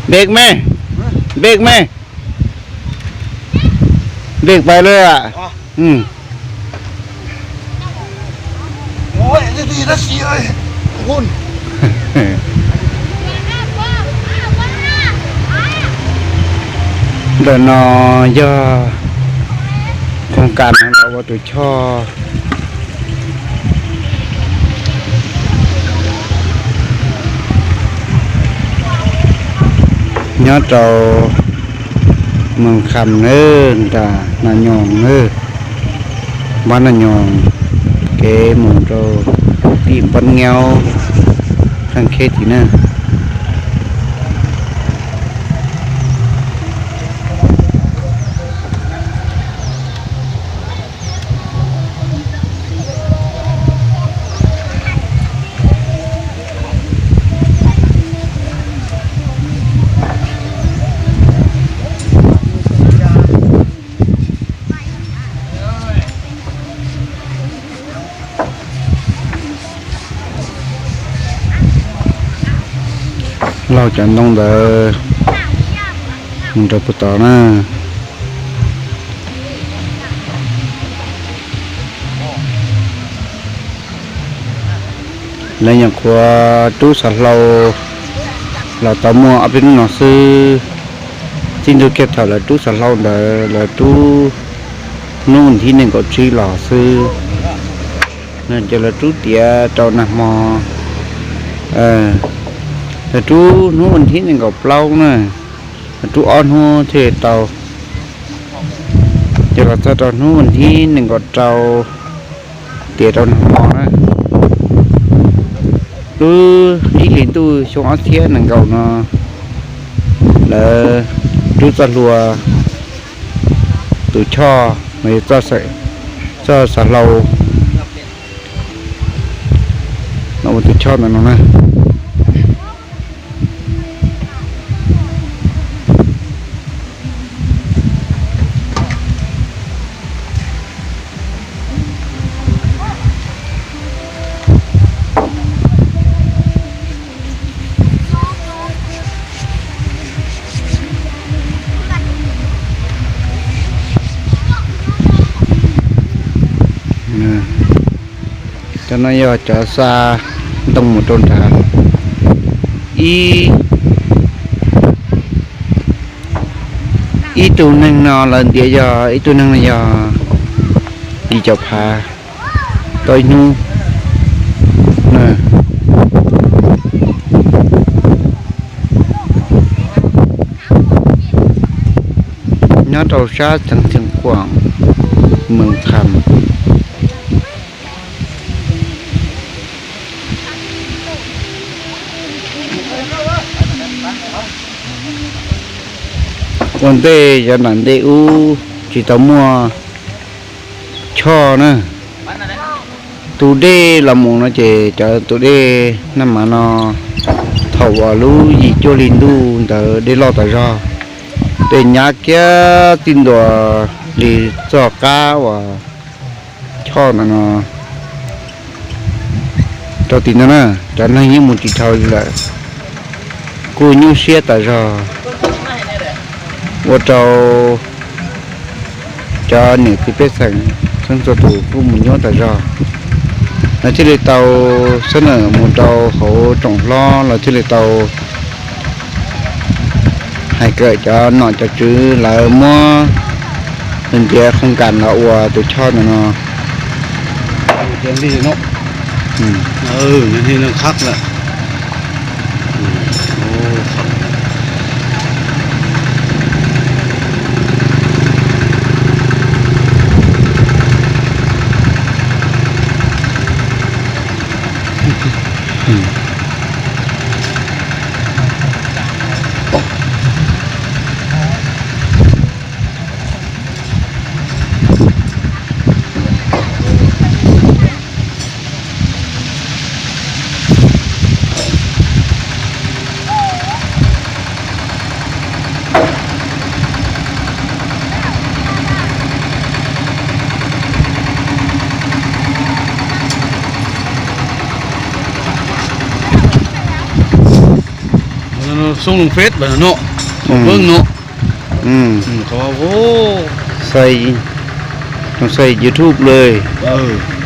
Npej me, npej me, npej pais lawm. Ntawm no yog khoos kas no los ua tus choj nyob rau Moos Kham nawb, nram Nas Nyoos nawb, npab Nas Nyoos, kev mus rau tim Npab Nyaub, Khaj Kheb tim na. Lauj, cov ntoo ntawd mus rau puag tod na. Lawv nyuam qhuav rub xov hlau los tau muaj ob peb hnub no xwb. Txij ntua kiag thaum lawv rub xov hlau ntawd, lawv rub hnub vas thib nees nkaum tsib los xwb. Ces lawv rub tiav rau nag hmo, lawv rub hnub vas thib nees nkaum plaub na, lawv rub ob hnub thiaj tau. Ces los txog rau hnub vas thib nees nkaum rau, tiav rau nag hmo na, lub ib hlis ntuj xyoo ob txhiab nees nkaum no, lawv rub txoj hlua, tus choj, txoj xov hlau, ua tus choj ntawm no na. Cov no yog cov xa ntoo mus rau nrad. Ib, ib tug neeg no lawv ntiav yog ib tug neeg no yog yim caum phav tau ib hnub. Nyob rau sab xeev Xeev Khuam, Moos Kham. Ua ntej cov nram ntej ub tsis tau muaj choj na. Tus dej los mus no ces cov tus dej naj mas no, thaum uas lub yim cuaj hli ntuj ntawd dej loj tas zog, dej nyab kiag txij ntua li txoj qab uas choj ntawm no rau tim no na, cov neeg yeej mus tsis dhau li lawm, kuj nyuaj siab tas zog. Ua rau cov niam txiv pej xeem txhua txhua tus kuj mus nyuaj tas zog. Lawv thiaj li tau xab nam mus rau hauv tsoom hlob, lawv thiaj li tau hais kom cov nom cov tswv lawv muab ntiav khoos kas los ua tus choj ntawm no. Xoo loo Face lawm no, qhov peb no. Xoo, xoo YouTube lawm.